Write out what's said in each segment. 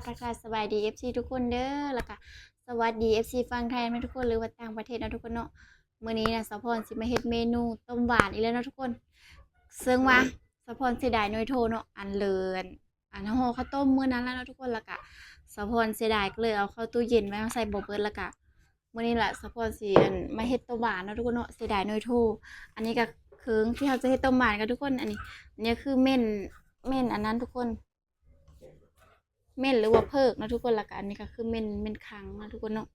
ທັກທາຍສະບາຍດີເອັຟຊີທຸກຄົນເດີ ແລ້ວກະສະຫວັດດີເອັຟຊີຝັ່ງໄທນຳທຸກຄົນ ຫຼືວ່າຕ່າງປະເທດເນາະທຸກຄົນເນາະ. ມື້ນີ້ນະ ສາວພອນຊິມາເຮັດເມນູຕົ້ມຫວານອີກແລ້ວເນາະທຸກຄົນ. ເຊິ່ງວ່າສາວພອນເສຍດາຍໜ່ວຍໂທເນາະ ອັນເລີ ອັນເຮົາຫໍ່ເຂົ້າຕົ້ມມື້ນັ້ນແຫຼະເນາະທຸກຄົນ ແລ້ວກະສາວພອນເສຍດາຍ ກໍເລີຍເອົາເຂົ້າຕູ້ເຢັນໄວ້ ເຮົາໃສ່ບໍ່ເບິດ ແລ້ວກະມື້ນີ້ລະ ສາວພອນຊິ ອັນ ມາເຮັດຕົ້ມຫວານເນາະທຸກຄົນເນາະ ເສຍດາຍໜ່ວຍໂທ. ອັນນີ້ກະເຄື່ອງທີ່ເຮົາຈະເຮັດຕົ້ມຫວານກັນທຸກຄົນ. ອັນນີ້ ອັນນີ້ຄືເມັນ ເມັນອັນນັ້ນທຸກຄົນ ເມັນ ຫຼືວ່າເຜິກເນາະທຸກຄົນ ແລ້ວກະອັນນີ້ກະຄືເມັນ ເມັນຄັງເນາະທຸກຄົນເນາະ.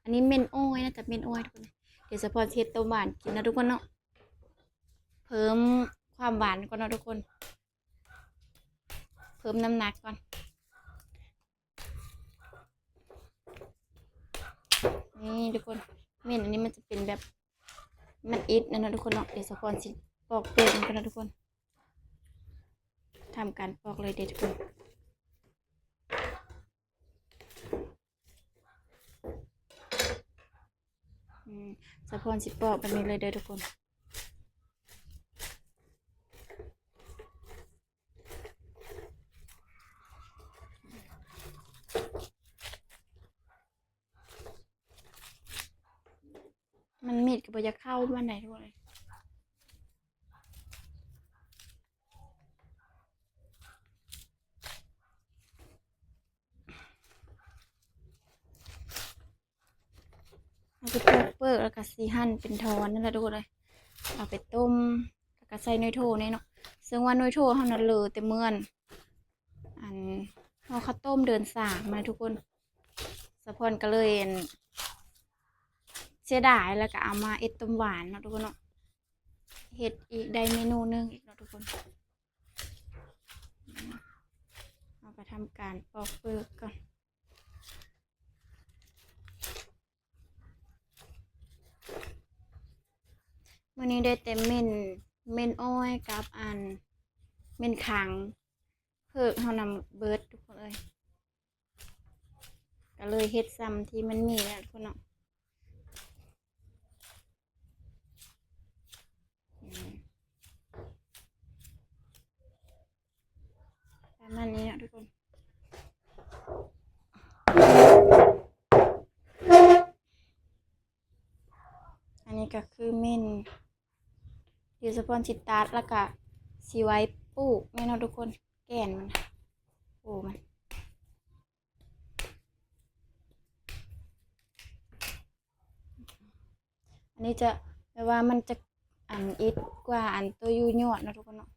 ອັນນີ້ເມັນອ້ອຍ ໜ້າຈະເປັນອ້ອຍທຸກຄົນ. ດຽວສາວພອນຊິເຮັດຕົ້ມຫວານກິນເນາະທຸກຄົນເນາະ ເພີ່ມຄວາມຫວານກ່ອນເນາະທຸກຄົນ ເພີ່ມນ້ຳໜັກກ່ອນ. ນີ້ທຸກຄົນ ເມັນອັນນີ້ມັນຈະເປັນແບບ ມັນອິດນັ້ນເນາະທຸກຄົນເນາະ. ດຽວສາວພອນຊິປອກເປືອກມັນກ່ອນເນາະທຸກຄົນ ທຳການປອກເລີຍເດີທຸກຄົນ. ອືມ ສາວພອນຊິປອກແບບນີ້ເລີຍເດີທຸກຄົນ. ມັນມີດກໍບໍ່ຢາກເຂົ້າປານໃດທຸກຄົນເອີຍ. ເຮົາຊິປອກເປີກ ແລ້ວກໍຊິຫັ່ນເປັນທ່ອນນັ້ນແຫຼະທຸກຄົນເອີຍ ເອົາໄປຕົ້ມ ແລ້ວກໍໃສ່ໜ່ວຍໂທແນ່ເນາະ. ເຊິ່ງວ່າໜ່ວຍໂທເຮົານັ້ນເລີແຕ່ເມື່ອ ອັນ ເຮົາເຂົ້າຕົ້ມເດືອນສາມມາທຸກຄົນ. ສາວພອນກໍເລີຍ ອັນ ເສຍດາຍ ແລ້ວກໍເອົາມາເຮັດຕົ້ມຫວານເນາະທຸກຄົນເນາະ ເຮັດອີກໄດ້ເມນູໜຶ່ງອີກເນາະທຸກຄົນ. ເຮົາກໍທຳການປອກເປີກກ່ອນ. ມື້ນີ້ໄດ້ແຕ່ເມັນ ເມັນອ້ອຍກັບອັນ ເມັນຄັງ ເຜິກເຮົານຳເບິດທຸກຄົນເອີຍ. ກໍເລີຍເຮັດຊ່ຳທີ່ມັນມີແຫຼະທຸກຄົນເນາະ. ອືມ ປະມານນີ້ເນາະທຸກຄົນ. ອັນນີ້ກໍຄືເມັນ ດຽວສາວພອນຊິຕັດ ແລ້ວກໍຊິໄວ້ປູກແມ່ນເນາະທຸກຄົນ ແກ່ນມັນ ໂອ້ ມັນ ອັນນີ້ຈະ ແບບວ່າມັນຈະ ອັນ ອິດກວ່າອັນໂຕຢູ່ຍອດເນາະທຸກຄົນເນາະ.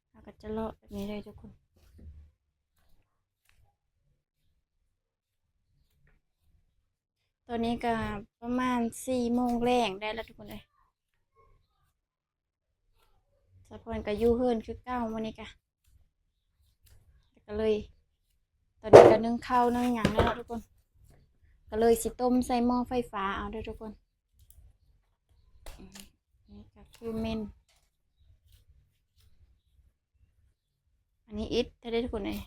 ເຮົາກໍຈະເລາະແບບນີ້ເລີຍທຸກຄົນ. ຕອນນີ້ກໍປະມານສີ່ໂມງແລງໄດ້ແລ້ວທຸກຄົນເອີຍ. ສາວພອນກໍຢູ່ເຮືອນຄືເກົ່າມື້ນີ້ກະ ກໍເລີຍ ຕອນນີ້ກໍໜຶ້ງເຂົ້າໜຶ້ງຫຍັງແລ້ວເນາະທຸກຄົນ ກໍເລີຍຊິຕົ້ມໃສ່ໝໍ້ໄຟຟ້າເອົາເດີທຸກຄົນ. ອືມ ນີ້ກໍຄືເມັນ ອັນນີ້ອິດແທ້ເດ້ທຸກຄົນເອີຍ.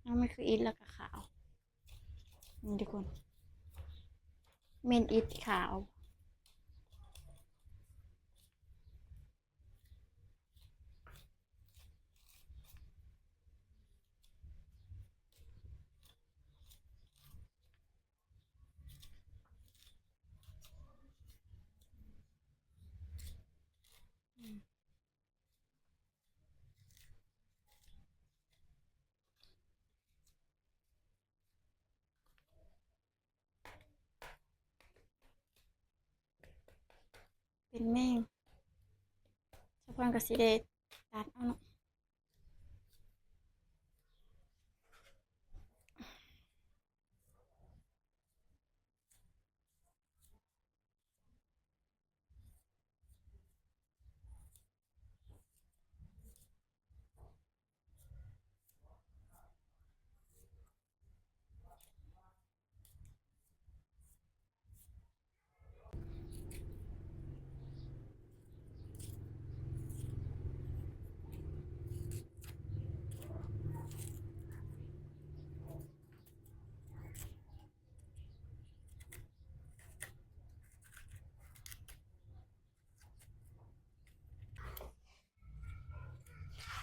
ເອົາ ມັນຄືອິດແລ້ວກໍຂາວ ນີ້ທຸກຄົນ ເມັນອິດຂາວ. ເປັນແມງ ສາວພອນກໍຊິໄດ້ຕັດເອົາເນາະ. ອື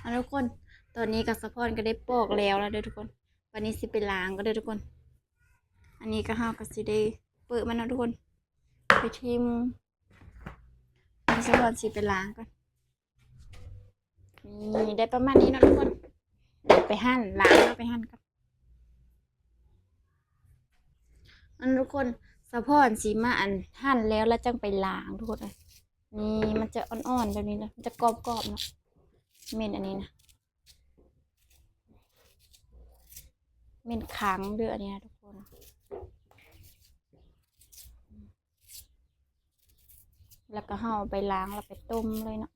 ເອົາທຸກຄົນ ຕອນນີ້ກໍສະພອນກໍໄດ້ປອກແລ້ວລະເດີທຸກຄົນ. ບາດນີ້ຊິໄປລ້າງກໍເດີທຸກຄົນ. ອັນນີ້ກໍເຮົາກໍຊິໄດ້ເປີະມັນເນາະທຸກຄົນ ໄປຖິ້ມ. ສະພອນຊິໄປລ້າງກ່ອນ. ນີ້ໄດ້ປະມານນີ້ເນາະທຸກຄົນ. ໄປຫັ້ນ ລ້າງເອົາໄປຫັ້ນກ່ອນ. ອັນທຸກຄົນ ສະພອນຊິມາອັນ ຫັ້ນແລ້ວ ແລ້ວຈັ່ງໄປລ້າງທຸກຄົນເອີຍ. ນີ້ມັນຈະອ່ອນໆແບບນີ້ເລີຍ ມັນຈະກອບໆເນາະ. ເໝັນອັນນີ້ນະ ເໝັນຄັງເດີ້ອັນນີ້ນະທຸກຄົນ. ແລ້ວກໍເຮົາເອົາໄປລ້າງ ແລ້ວໄປຕົ້ມເລີຍເນາະ.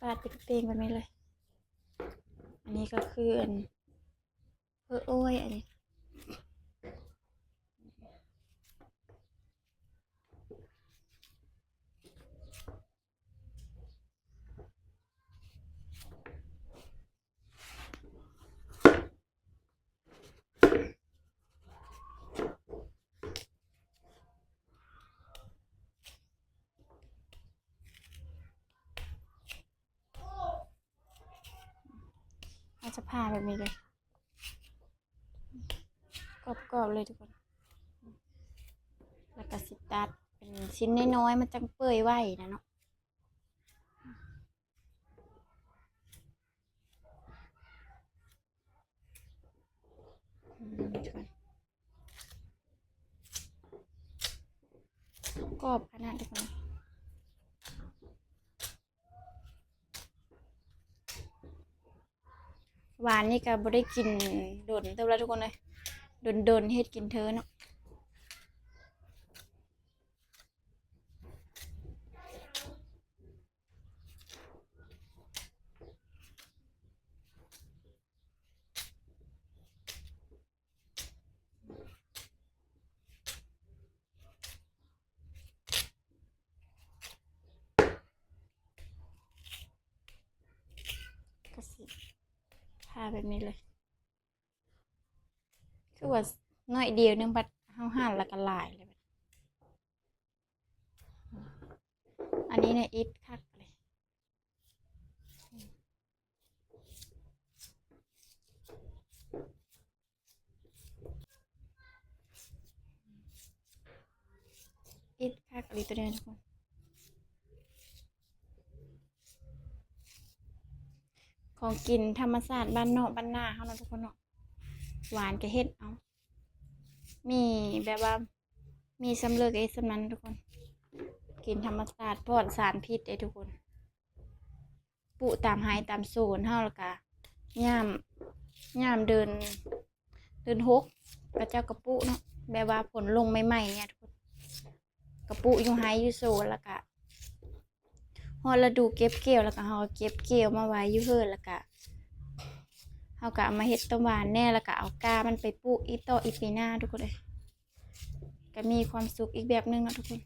ປາດເປັນເປັງແບບນີ້ເລີຍ. ອັນນີ້ກໍຄືອັນ ເອີ ໂອ້ຍ ອັນນີ້ ເຮົາຈະຜ່າແບບນີ້ເລີຍ ກອບໆເລີຍທຸກຄົນ. ແລ້ວກໍຊິຕັດເປັນຊິ້ນນ້ອຍໆ ມັນຈັ່ງເປື່ອຍໄວນະເນາະ. ອືມ ທຸກຄົນ ກອບຂະໜາດ ທຸກຄົນ. ຫວານນີ້ກໍບໍ່ໄດ້ກິນດົນເຕີບແລ້ວທຸກຄົນເອີຍ ດົນໆເຮັດກິນເທື່ອເນາະ. ກໍຊິຜ່າແບບນີ້ເລີຍ ຄືວ່າໜ້ອຍດຽວໜຶ່ງ ບັດເຮົາຫັນແລ້ວກໍຫຼາຍເລີຍ. ອັນນີ້ນະ ອິດຄັກເລີຍ. ອິດຄັກອີ່ຫຼີໂຕນີ້ນະທຸກຄົນ. ຂອງກິນທຳມະຊາດບ້ານນອກບ້ານນາເຮົາເນາະທຸກຄົນເນາະ. ຫວານກໍເຮັດເອົາ ມີແບບວ່າ ມີສ່ຳເລີກເຮັດສ່ຳນັ້ນທຸກຄົນ. ກິນທຳມະຊາດ ປອດສານພິດເດ້ທຸກຄົນ. ປູກຕາມໄຮ່ຕາມສວນເຮົາ ແລ້ວກະຍາມ ຍາມເດືອນ ເດືອນຫົກ ເຂົາເຈົ້າກະປູກເນາະ ແບບວ່າຝົນລົງໃໝ່ໆນີ້ທຸກຄົນ. ກະປູກຢູ່ໄຮ່ຢູ່ສວນ ແລ້ວກະຮອດລະດູເກັບກ່ຽວ ແລ້ວກະເຮົາກໍເກັບກ່ຽວມາໄວ້ຢູ່ເຮືອນ ແລ້ວກະເຮົາກໍເອົາມາເຮັດຕົ້ມຫວານແດ່ ແລ້ວກະເອົາກ້າມັນໄປປູກອີກຕໍ່ອີກປີໜ້າທຸກຄົນເອີຍ. ກໍມີຄວາມສຸກອີກແບບໜຶ່ງເນາະທຸກຄົນ.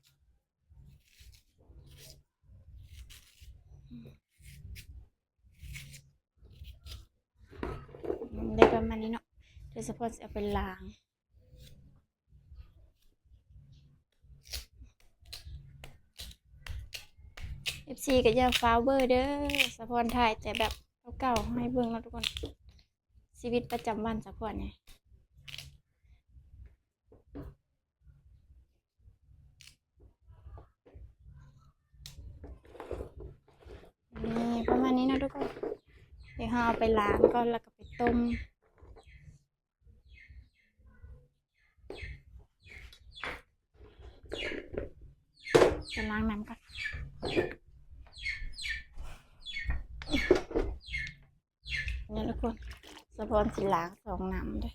ໄດ້ປະມານນີ້ເນາະ ດຽວສະພອນຊິເອົາໄປລ້າງ. ເອັຟຊີ ກໍຢ່າຟ້າວເວີເດີ ສະພອນຖ່າຍແຕ່ແບບເກົ່າໆໃຫ້ເບິ່ງເນາະທຸກຄົນ. ຊີວິດປະຈຳວັນສະພອນນີ້ ນີ້ປະມານນີ້ເນາະທຸກຄົນ. ດຽວເຮົາເອົາໄປລ້າງກ່ອນ ແລ້ວກໍໄປຕົ້ມ. ໄປລ້າງນ້ຳກ່ອນ. ນີ້ທຸກຄົນ ສະພອນຊິລ້າງສອງນ້ຳເດີ້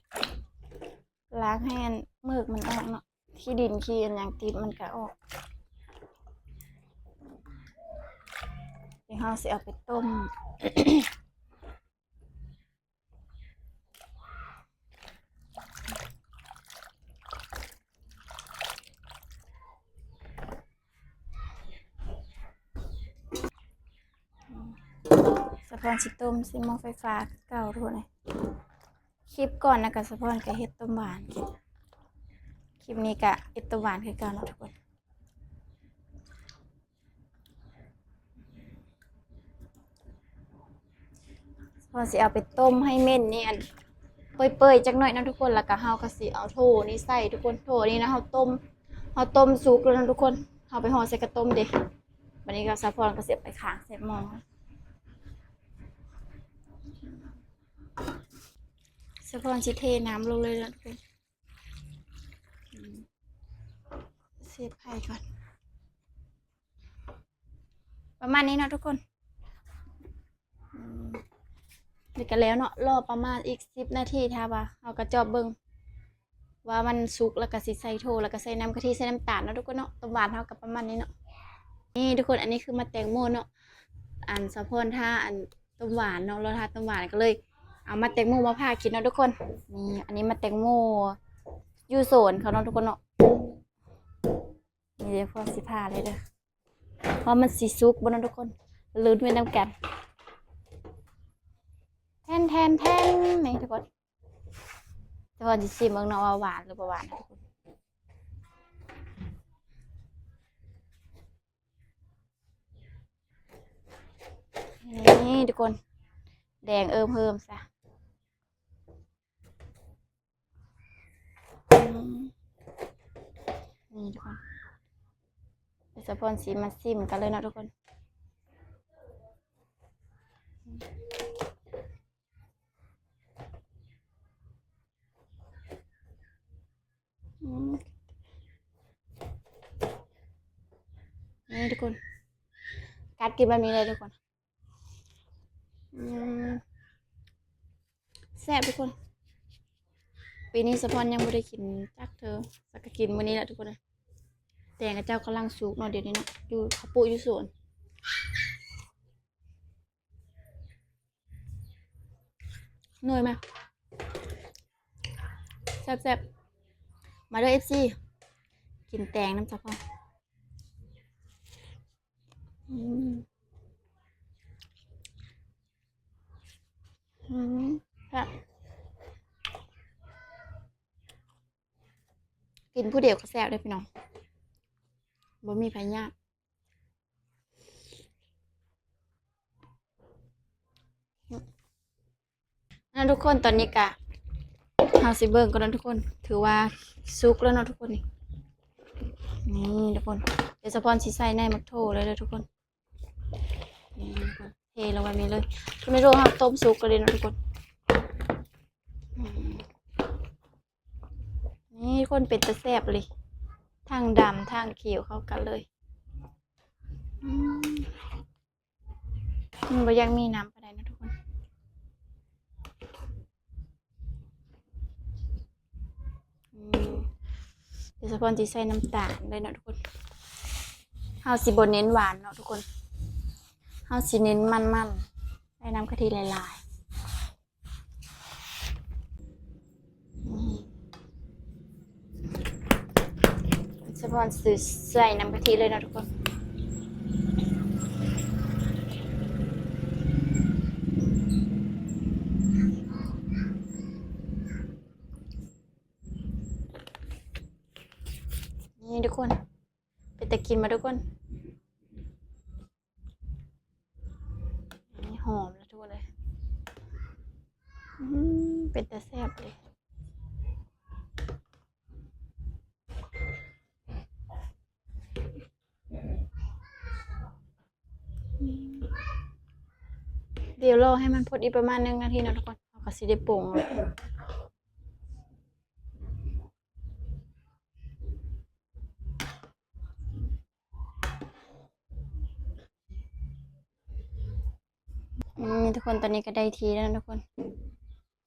ລ້າງໃຫ້ອັນເໝິກມັນອອກເນາະ ຂີ້ດິນຂີ້ອັນຫຍັງຕິດມັນກະອອກ. ດຽວເຮົາຊິເອົາໄປຕົ້ມ. ສະພອນຊິຕົ້ມໃສ່ໝໍ້ໄຟຟ້າຄືເກົ່າທຸກຄົນເອີຍ. ຄລິບກ່ອນນະກະສະພອນກະເຮັດຕົ້ມຫວານກິນ. ຄລິບນີ້ກະເຮັດຕົ້ມຫວານຄືເກົ່າເນາະທຸກຄົນ. ເຮົາຊິເອົາໄປຕົ້ມໃຫ້ເໝັນນີ້ ອັນ ເປື່ອຍໆຈັກໜ້ອຍເນາະທຸກຄົນ. ແລ້ວກະເຮົາກະຊິເອົາໂຖນີ້ໃສ່ທຸກຄົນ. ໂຖນີ້ນະ ເຮົາຕົ້ມ ເຮົາຕົ້ມສຸກແລ້ວເນາະທຸກຄົນ. ເຮົາໄປຫໍ່ໃສ່ກະຕົ້ມເດ້. ບາດນີ້ກະສາວພອນກະຊິເອົາໄປຂ້າງໃສ່ໝໍ້. ສາວພອນຊິເທນ້ຳລົງເລີຍເນາະທຸກຄົນ. ເຊບໄຟກ່ອນ ປະມານນີ້ເນາະທຸກຄົນ. ອືມ ນີ້ກະແລ້ວເນາະ. ລໍປະມານອີກສິບນາທີ ຖ້າວ່າເຮົາກະຈອບເບິ່ງວ່າມັນສຸກ ແລ້ວກະຊິໃສ່ໂຖ ແລ້ວກະໃສ່ນ້ຳກະທິ ໃສ່ນ້ຳຕານເນາະທຸກຄົນເນາະ. ຕົ້ມຫວານເຮົາກະປະມານນີ້ເນາະ. ນີ້ທຸກຄົນ ອັນນີ້ຄືໝາກແຕງໂມເນາະ. ອັນສາວພອນຖ້າອັນ ຕົ້ມຫວານເນາະ ລໍຖ້າຕົ້ມຫວານ ກະເລີຍເອົາໝາກແຕງໂມມາຜ່າກິນເນາະທຸກຄົນ. ນີ້ ອັນນີ້ໝາກແຕງໂມຢູ່ສວນເຂົາເນາະທຸກຄົນເນາະ. ນີ້ເດ້ ພວກຊິຜ່າເລີຍເດີ ວ່າມັນຊິສຸກບໍ່ເນາະທຸກຄົນ. ລຸ້ນໄປນຳກັນ. ແທນໆໆ ນີ້ທຸກຄົນ ສາວພອນຊິຊີມເບິ່ງເນາະວ່າຫວານຫຼືບໍ່ຫວານເນາະທຸກຄົນ. ນີ້ທຸກຄົນ ແດງເອີ່ມເຮີມຊະ. ອືມ ນີ້ທຸກຄົນ ດຽວສາວພອນຊິມາຊີມກັນເລີຍເນາະທຸກຄົນ. ອືມ ນີ້ທຸກຄົນ ກັດກິນແບບນີ້ເລີຍທຸກຄົນ. ອືມ ແຊບທຸກຄົນ. ປີນີ້ສາວພອນຍັງບໍ່ໄດ້ກິນຈັກເທື່ອ ສັກກະກິນມື້ນີ້ແຫຼະທຸກຄົນເອີຍ. ແຕງເຂົາເຈົ້າກຳລັງສຸກເນາະ ດຽວນີ້ເນາະ ຢູ່ເຂົາປູກຢູ່ສວນ. ໜ່ວຍມາ ແຊບໆ. ມາເດີ ເອັຟຊີ ກິນແຕງນຳສາວພອນ. ອືມ ອືມ ແຊບ ກິນຜູ້ດຽວກະແຊບເດ້ພີ່ນ້ອງ ບໍ່ມີໃຜຍາກ. ເນາະທຸກຄົນ ຕອນນີ້ກະ ເຮົາຊິເບິ່ງກ່ອນເນາະທຸກຄົນ ຖືວ່າສຸກແລ້ວເນາະທຸກຄົນ. ນີ້ ນີ້ທຸກຄົນ ດຽວສາວພອນຊິໃສ່ໃນໝາກໂຖເລີຍເດີທຸກຄົນ. ນີ້ທຸກຄົນ ເທລົງແບບນີ້ເລີຍ. ໂທເມໂຕເຮົາຕົ້ມສຸກແລ້ວເດ້ເນາະທຸກຄົນ. ອືມ ນີ້ທຸກຄົນ ເປັນຕາແຊບອີ່ຫຼີ ທັງດຳທັງຂຽວເຂົ້າກັນເລີຍ. ອືມ ມັນບໍ່ຢາກມີນ້ຳປານໃດເນາະທຸກຄົນ. ອືມ ດຽວສາວພອນຊິໃສ່ນ້ຳຕານເລີຍເນາະທຸກຄົນ. ເຮົາຊິບໍ່ເນັ້ນຫວານເນາະທຸກຄົນ ເຮົາຊິເນັ້ນມັນໆ ໃສ່ນ້ຳກະທິຫຼາຍໆ. ສາວພອນຊິໃສ່ນ້ຳກະທິເລີຍເນາະທຸກຄົນ. ນີ້ທຸກຄົນ ເປັນຕາກິນບໍ່ທຸກຄົນ? ຫອມແລ້ວທຸກຄົນເອີຍ. ອືມ ເປັນຕາແຊບເດ. ດຽວລໍໃຫ້ມັນພົດອີກປະມານໜຶ່ງນາທີເນາະທຸກຄົນ ເຮົາກະຊິໄດ້ປຸງແລ້ວ. ອືມ ທຸກຄົນ ຕອນນີ້ກະໄດ້ທີ່ແລ້ວເນາະທຸກຄົນ.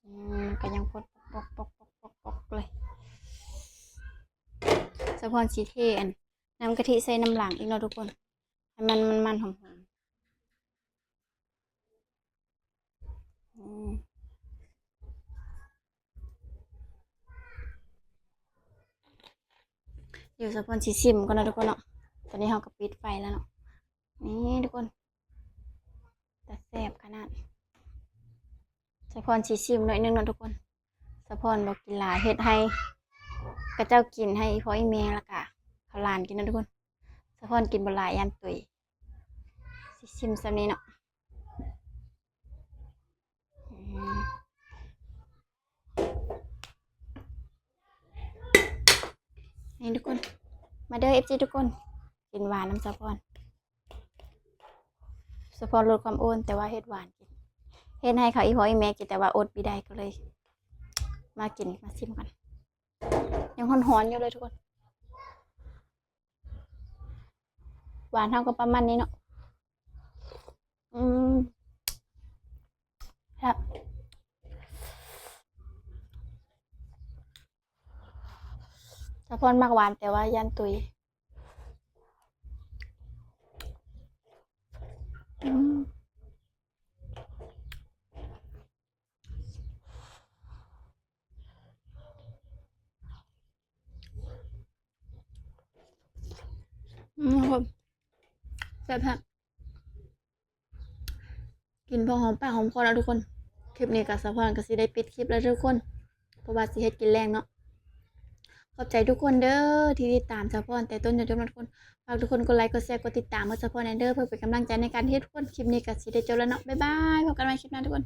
ອືມ ກະຍັງປົກໆໆໆໆເລີຍ. ສາວພອນຊິເທອັນ ນ້ຳກະທິໃສ່ນຳຫຼັງອີກເນາະທຸກຄົນ ໃຫ້ມັນມັນໆຫອມໆ. ອືມ ດຽວສາວພອນຊິຊິມກ່ອນເນາະທຸກຄົນເນາະ. ຕອນນີ້ເຮົາກະປິດໄຟແລ້ວເນາະ. ນີ້ທຸກຄົນ ຕາແຊບຂະໜາດ. ສາວພອນຊິຊິມໜ້ອຍໜຶ່ງເນາະທຸກຄົນ. ສາວພອນບໍ່ກິນຫຼາຍ ເຮັດໃຫ້ ຂະເຈົ້າກິນໃຫ້ອີ່ພໍ່ອີ່ແມ່ ແລ້ວກະເຂົາຫຼານກິນເນາະທຸກຄົນ. ສາວພອນກິນບໍ່ຫຼາຍ ຢ້ານຕຸຍ. ຊິຊິມສ່ຳນີ້ເນາະ. ອືມ ນີ້ທຸກຄົນ ມາເດີ ເອັຟຊີ ທຸກຄົນ ກິນຫວານນຳສາວພອນ. ສາວພອນລົດຄວາມອ້ວນ ແຕ່ວ່າເຮັດຫວານກິນ ເຮັດໃຫ້ເຂົາອີ່ພໍ່ອີ່ແມ່ກິນ ແຕ່ວ່າອົດບໍ່ໄດ້ ກໍເລີຍມາກິນ ມາຊິມກັນ. ຍັງຮ້ອນໆຢູ່ເລີຍທຸກຄົນ. ຫວານເຮົາກໍປະມານນີ້ເນາະ. ອືມ ແຊບ. ສາວພອນມັກຫວານ ແຕ່ວ່າຢ້ານຕຸຍ. ອືມ ອືມ ແຊບໆ ກິນພໍຫອມປາກຫອມຄໍແລ້ວທຸກຄົນ. ຄລິບນີ້ກໍສາວພອນກໍຊິໄດ້ປິດຄລິບແລ້ວທຸກຄົນ ເພາະວ່າຊິເຮັດກິນແລງເນາະ. ຂອບໃຈທຸກຄົນເດີທີ່ຕິດຕາມສາວພອນແຕ່ຕົ້ນຈົນຈົບເນາະທຸກຄົນ. ຝາກທຸກຄົນກົດໄລ ກົດແຊ ກົດຕິດຕາມໃຫ້ສາວພອນແດ່ເດີ ເພື່ອເປັນກຳລັງໃຈໃນການເຮັດທຸກຄົນ. ຄລິບນີ້ກໍຊິໄດ້ຈົບແລ້ວເນາະ. ບາຍບາຍ ພົບກັນໃໝ່ຄລິບໜ້າທຸກຄົນ.